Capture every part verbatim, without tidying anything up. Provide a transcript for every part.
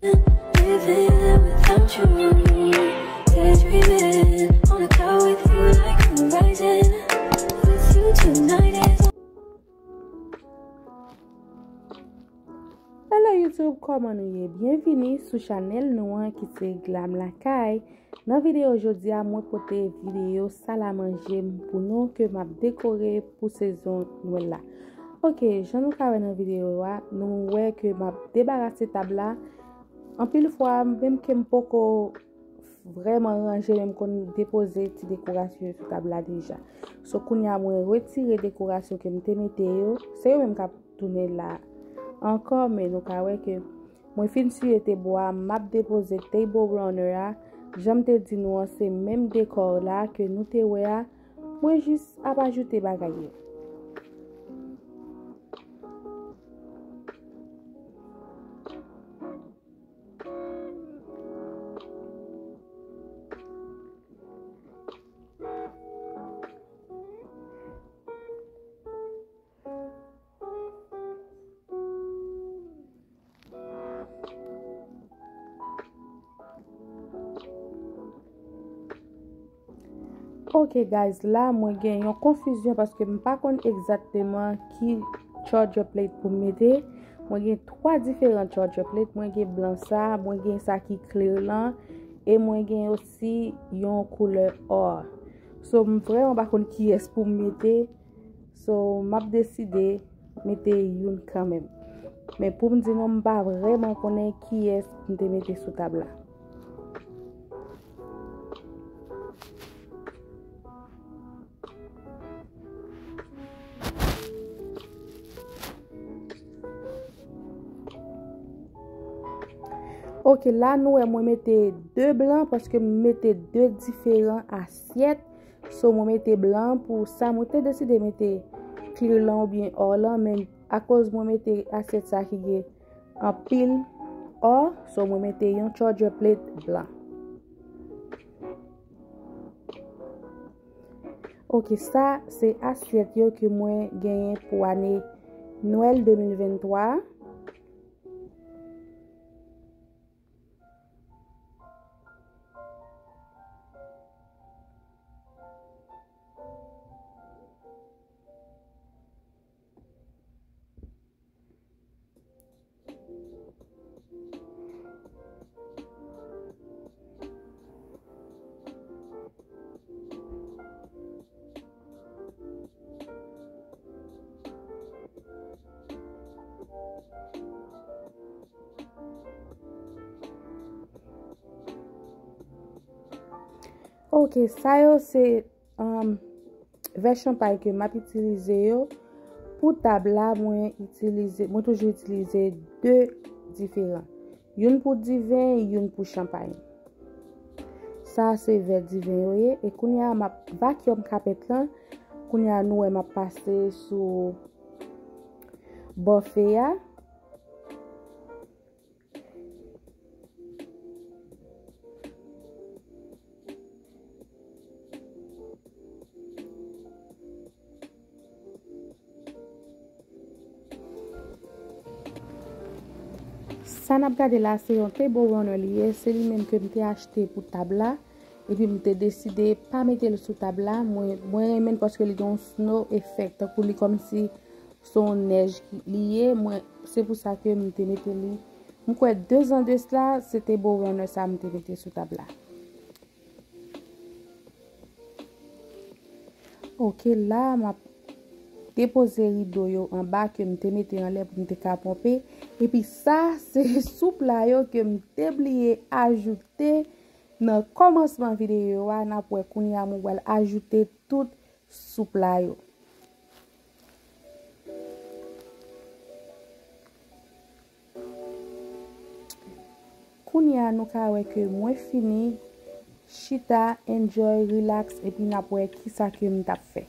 Living without you, daydreaming on a cloud with you like moon rising. With you tonight is Hello YouTube, kòman nou ye? Byenvini sou chanèl nou an ki se Glam Lakay. Nan videyo jodi a, mwen pote videyo sal a manje m pou nou ke m ap dekore pou sezon Nwèl la. Ok, jan nou ka wè nan videyo a, nou wè ke m ap debarase tab la. Anpil fwa, menm ke m poko vrèman ranje, men m konn depoze ti dekorasyon yo sou tab la deja. So, kounye a, mwen retire dekorasyon ke m te mete yo. Se yo menm k ap tounen la ankò, men nou ka wè ke mwen fin siye te bwa, m ap depoze table runner a. Jan m te di nou an, se menm dekò la ke nou te wè a. Mwen jis ap ajoute bagay yo. Ok, guys, la mwen gen yon konfizyon paske m pa konn egzakteman ki charger plate pou m mete. Mwen gen twa diferan charger plate. Mwen gen blan sa, mwen gen sa ki kle lan, e mwen gen osi yon koulè or. So, m vrèman pa konn kiyès pou m mete. So, m ap deside mete youn kanmenm. Men pou m di nou, m pa vrèman konnen kiyès m te mete sou tab la. Ok, la nou wè mwen mete de blan paske m mete de diferan asyèt. So, mwen mete blan pou sa. Mwen te deside mete clear lan oubyen or lan, men akoz mwen mete asyèt sa ki gen anpil or, so mwen mete yon charger plate blan. Ok, sa se asyèt yo ke mwen genyen pou ane Nwèl de mil venntwa. Ok, sa yo se, um, vè chanpay ke m ap itilize yo. Pou tab la, mwen itilize, mwen toujou itilize de diferan. Youn pou diven, youn pou chanpay. Sa se vè diven yo ye. E kounye a, m ap vacuum kapèt lan. Kounye a, nou wè m ap pase sou bò fe a. Sa n ap gade la, se yon table runner li ye. Se li menm ke m te achte pou tab la. Epi m te deside pa mete l sou tab la. Mwen, mwen renmen l paske li gen yon snow effect. Tankou li kòmsi se yon nèj ki li ye. Mwen, se pou sa ke m te mete li. M kwè de zan de sla, se table runner sa m te mete sou tab la. Ok, la, m ap depoze rido yo anba ke m te mete anlè pou m te ka ponpe. Epi sa, se sou pla yo ke m te bliye ajoute nan kòmansman videyo a. N ap wè kounye a, mwen pral ajoute tout sou pla yo. Kounye a, nou ka wè ke mwen fini chita, enjoy, relax, epi n ap wè kisa ke m t ap fè.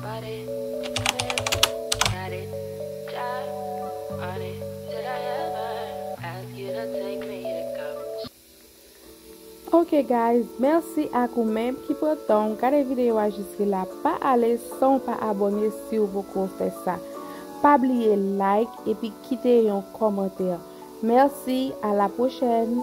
Body, got it, job, on it. Did I ever ask you to take me to college? Ok guys, mèsi ak ou menm ki pran tan w gade videyo a jiske la. Pa ale san w pa abòne si w poko fè sa. Pa bliye like epi kite yon kòmantè. Mèsi, a la pwochèn!